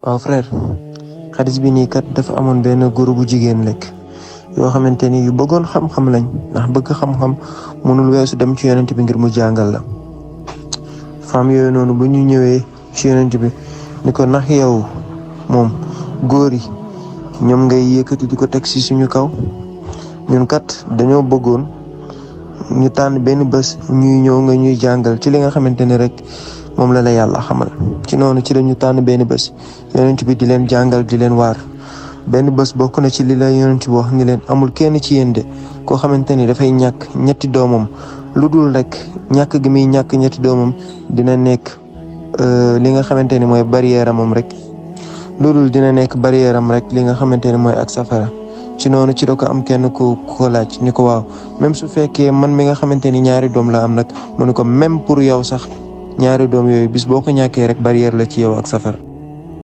waaw frère xadis bi nii kat dafa amoon benn góor bu jigéen lekk yoo xamante ni yu bëggoon xam-xam lañ ndax bëgg xam-xam mënul weesu dem ci yonent bi ngir mu jàngal la. femme yooyu noonu bu ñu ñëwee ci yonent bi ni ko ndax yow moom góor yi ñoom ngay yëkkati di ko teg ci suñu kaw ñun kat dañoo bëggoon ñu tànn benn bés ñuy ñëw nga ñuy jàngal ci li nga xamante ni rek moom la yàlla xamal. ci noonu ci lañu tànn benn bés yonent bi di leen jàngal di leen waar. benn bés bokk na ci li la yonent bi wax ni leen amul kenn ci yéen de koo xamante ni dafay ñàkk ñetti doomam lu dul rek ñàkk gi muy ñàkk ñetti doomam dina nekk li nga xamante ni mooy barrière amam rek lu dul dina nekk barrière am rek li nga xamante ni mooy ak safara. ci noonu ci la ko am kenn ku ko laaj ni ko waaw même su fekkee man mi nga xamante ni ñaari doom la am nag mu ne ko même pour yow sax ñaari doom yooyu bis boo ko ñàkkee rek barrière la ci yow ak safara.